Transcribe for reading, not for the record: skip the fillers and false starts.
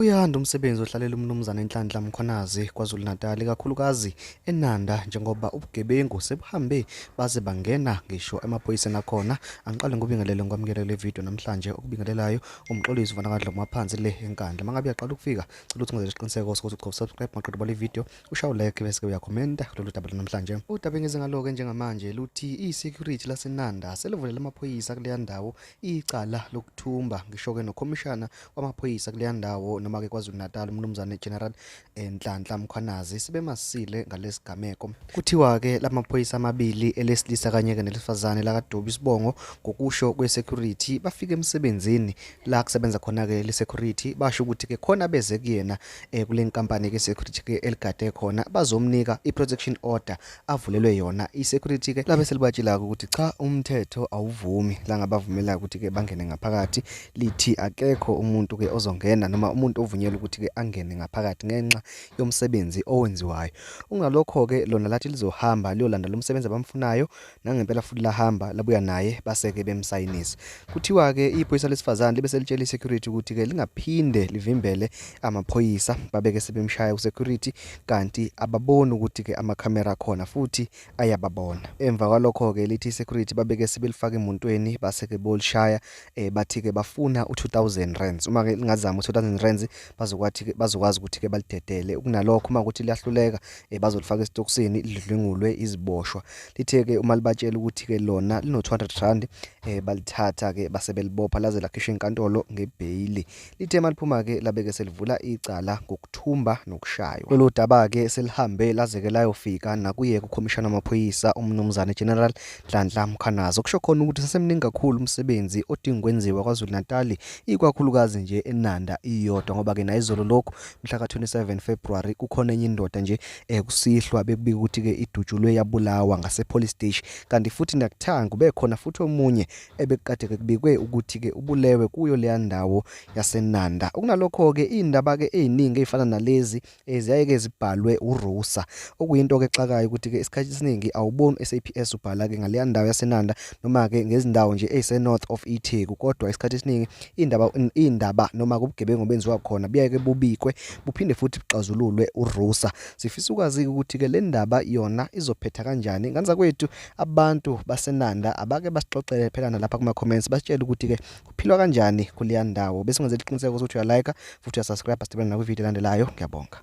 Uyanda umsebenzi ohlalela uMnumzane Nhlanhla Mkhwanazi KwaZulu-Natal, ikakhulukazi eNanda njengoba ubugebengu sebuhambe baze bangena ngisho emaphoyiseni akhona. Angiqale ngikubingelele ngikwamukele kule video namhlanje okubingelelayo uMxolisi ufana kaDlomo phansi le eNkandla. Mangabe uyaqala ukufika, cela ukuthi ungenzele isiqiniseko sokuthi ucofa subscribe maqeda ubale video, ushaye like bese uyakhomenta kulolu daba namhlanje. Udaba engize ngalo-ke njengamanje luthi i-security laseNanda selivulele amaphoyisa kuleya ndawo icala lokuthumba, ngisho-ke nokhomishana wamaphoyisa kuleya ndawo noma-ke KwaZulu-Natal uMnumzane General Nhlanhla Mkhwanazi sebemasile ngalesigameko. Kuthiwa-ke lamaphoyisa amabili elesilisa kanye-ke nelesifazane lakaDubi isibongo ngokusho kwe-security bafike emsebenzini la kusebenza khona-ke le security basho ukuthi-ke khona beze kuyena kule nkampani-ke security-ke eligade khona bazomnika i-protection order avulelwe yona i-security-ke labe selibatshela-ke ukuthi cha umthetho awuvumi la ngabavumela ukuthi-ke bangene ngaphakathi lithi akekho umuntu-ke ozongena noma umuntu ovunyelwe ukuthi-ke angene ngaphakathi ngenxa yomsebenzi owenziwayo. Ungalokho-ke lona lathi lizohamba liyolanda lo msebenzi abamfunayo nangempela futhi lahamba labuya naye base-ke bemsayinisa. Kuthiwa-ke iphoyisa lesifazane libe selitshela i-security ukuthi-ke lingaphinde livimbele amaphoyisa babeke sebemshaya u-security kanti ababoni ukuthi-ke amakhamera akhona futhi ayababona. Emva kwalokho-ke lithi i-security babeke sebelifaka emontweni base-ke bolishaya bathi-ke bafuna u-2000 rands. Uma-ke lingazama u-2000 rands bazokwathi-ke bazokwazi ukuthi-ke balidedele. Kunalokho uma ukuthi liyahluleka bazolifaka esitokisini lidlwengulwe iziboshwa. Lithe-ke uma libatshela ukuthi-ke lona lino-200 rand balithatha-ke base belibopha laze lakhishwa enkantolo ngebheyili. Lithe maliphuma-ke labeke selivula icala ngokuthumba nokushaywa. Lolu daba-ke selihambe laze-ke layofika nakuye kukhomishana wamaphoyisa uMnumzane General Nhlanhla Mkhwanazi. Okusho khona ukuthi usesemningi kakhulu umsebenzi odinga ukwenziwa KwaZulu-Natali ikakhulukazi nje eNanda iyodwa ngoba-ke nayizolo lokhu mhla ka-27 February kukhona enye indoda nje kusihlwa bekubika ukuthi-ke idutshulwe yabulawa ngase-police station kanti futhi nakuthanga kube khona futhi omunye ebekukade-ke kubikwe ukuthi-ke ubulewe kuyo leya ndawo yaseNanda. Okunalokho-ke iy'ndaba-ke ey'ningi ey'fana nalezi ziyaye-ke zibhalwe uRusa okuyinto-ke exakayo ukuthi-ke isikhathi esiningi awuboni u-SAPS ubhala-ke ngaleya ndawo yaseNanda noma-ke ngezindawo nje ey'se-north of iTheku kodwa isikhathi esiningi iy'ndaba iy'ndaba noma ubugebengu obenziwa khona buyaye-ke bubikwe buphinde futhi buxazululwe uRusa. Sifisa ukwazi-ke ukuthi-ke le ndaba yona izophetha kanjani. Ngane zakwethu abantu baseNanda abake basixoxele phela nalapha kuma-comments basitshele ukuthi-ke kuphilwa kanjani kuleya ndawo bese ungenzela isiqiniseko sokuthi uyalike futhi uyasubscribe. Sidibane nakwividiyo elandelayo. Ngiyabonga.